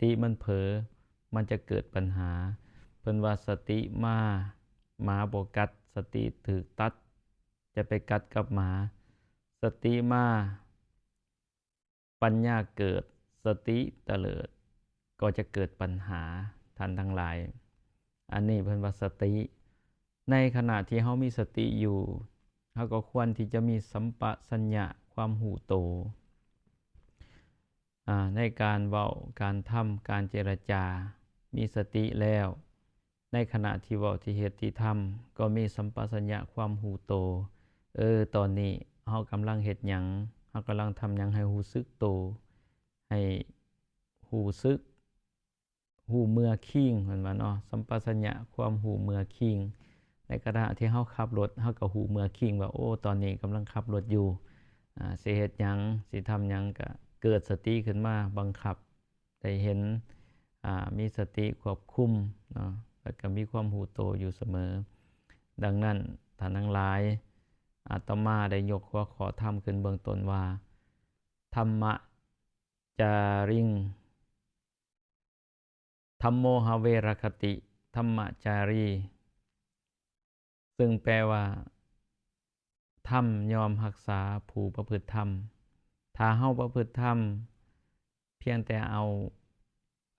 ຕິມັນເຜີ ມັນຈະເກີດບັນຫາ. ເພິ່ນວ່າສະຕິມາ ໝາບໍ່ກັດ, ສະຕິຖືກຕັດ ຈະໄປກັດກັບໝາ. ສະຕິມາ ປັນຍາເກີດ, ສະຕິຕະເລີດ ກໍຈະເກີດບັນຫາ, ທ່ານທັງຫຼາຍ. ອັນນີ້ເພິ່ນວ່າສະຕິ. ໃນຂະນະທີ່ເຮົາມີສະຕິຢູ່, ເຮົາກໍຄວນທີ່ຈະມີສຳປະສັນຍະ ຄວາມຮູ້ໂຕ ອາ ໃນການເວົ້າ, ການທຳ, ການເຈລະຈາ, ມີສະຕິແລ້ວ ໃນຂະນະທີ່ເວົ້າ, ທີ່ເຮັດ, ທີ່ທຳ ກໍມີສຳປະສັນຍະ ຄວາມຮູ້ໂຕ. ເອີ ຕອນນີ້ເຮົາກຳລັງເຮັດຫຍັງ, ເຮົາກຳລັງທຳຫຍັງ, ໃຫ້ຮູ້ສຶກໂຕ, ໃຫ້ຮູ້ສຶກ, ຮູ້ເມື່ອຄີງ ເພິ່ນວ່າເນາະ, ສຳປະສັນຍະ ຄວາມຮູ້ເມື່ອຄີງ. ໃນຂະນະທີ່ເຮົາຂັບລົດ, ເຮົາກໍຮູ້ເມື່ອຄີງວ່າ ໂອ້ ຕອນນີ້ກຳລັງຂັບລົດຢູ່, ອາ ຊິເຮັດຫຍັງ, ຊິທຳຫຍັງ, ກໍເກີດສະຕິຂຶ້ນມາບັງຄັບ ໄດ້ເຫັນ, ອາ, ມີສະຕິຄວບຄຸມເນາະ, ແລ້ວກໍມີຄວາມຮູ້ໂຕຢູ່ສະເໝີ. ດັ່ງນັ້ນ, ທ່ານທັງຫຼາຍ, ອາດຕະມາໄດ້ຍົກຫົວຂໍ້ທຳຂຶ້ນເບື້ອງຕົ້ນວ່າ ທຳມະຈາຣິງ, ທຳໂມຫະເວລະຄະຕິ, ທຳມະຈາຣີ. ຊຶ່ງແປວ່າ ທຳຍ່ອມຮັກສາຜູ້ປະພຶດທຳ. ຖ້າເຮົາປະພຶດທຳ ພຽງແຕ່ເອົາ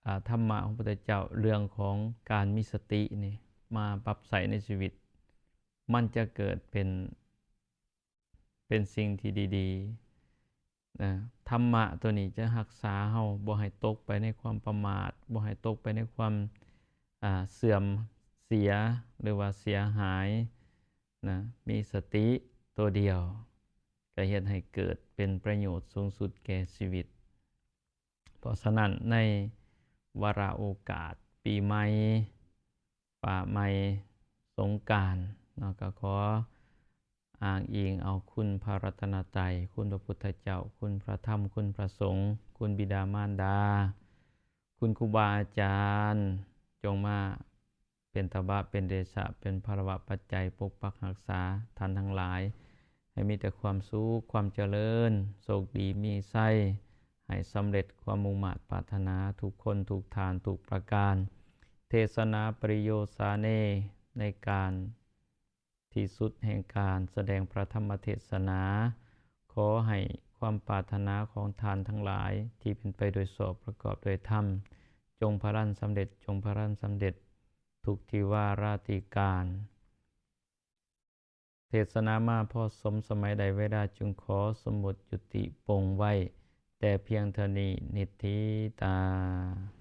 ອາ ທຳມະຂອງພະພຸດທະເຈົ້າ ເລື່ອງຂອງການມີສະຕິນີ້ ມາປັບໃຊ້ໃນຊີວິດ, ມັນຈະເກີດເປັນ ເປັນສິ່ງທີ່ດີໆ. ນະ, ທຳມະຕົວນີ້ຈະຮັກສາເຮົາບໍ່ໃຫ້ຕົກໄປໃນຄວາມປະໝາດ, ບໍ່ໃຫ້ຕົກໄປໃນຄວາມ, ອາ, ເສື່ອມເສຍ ຫຼືວ່າເສຍຫາຍນະ. ມີສະຕິຕົວດຽວ ກໍເຮັດໃຫ້ເກີດເປັນປະໂຫຍດສູງສຸດແກ່ຊີວິດ. ເພາະສະນັ້ນ ໃນວາລະໂອກາດປີໃໝ່, ຟ້າໃໝ່, ສົງການເນາະ, ກໍຂໍອ້າງອີງເອົາຄຸນພະລັດຕະນະໄຕ, ຄຸນພະພຸດທະເຈົ້າ, ຄຸນພະທຳ, ຄຸນພະສົງ, ຄຸນບິດາມານດາ, ຄຸນຄູບາອາຈານ, ຈົ່ງມາເປັນຕະບະ, ເປັນເດຊະ, ເປັນພາລະວະປັດໄຈ ປົກປັກຮັກສາທ່ານທັງຫຼາຍ, ໃຫ້ມີແຕ່ຄວາມສຸກ, ຄວາມຈະເລີນ, ໂຊກດີ, ມີໄຊ, ໃຫ້ສຳເລັດຄວາມມຸ່ງມາດປາດຖະໜາທຸກຄົນ, ທຸກທ່ານ, ທຸກປະການ. ເທສະນາປະລິໂຍສາເນ ໃນການທີ່ສຸດແຫ່ງການສະແດງພະທຳມະເທສະໜາ, ຂໍໃຫ້ຄວາມປາດຖະໜາຂອງທ່ານທັງຫຼາຍທີ່ເປັນໄປໂດຍຊອບປະກອບດ້ວຍທຳ ຈົ່ງພະລັນສຳເລັດ, ຈົ່ງພະລັນສຳເລັດທຸກທິວາລາທິການ. ເທດສະໜາມາພໍສົມສະໄໝໄດ້ເວລາ, ຈຶ່ງຂໍສົມມຸດຍຸຕິປົງໄວ້ແຕ່ພຽງເທົ່ານີ້. ນິດຖິຕາ.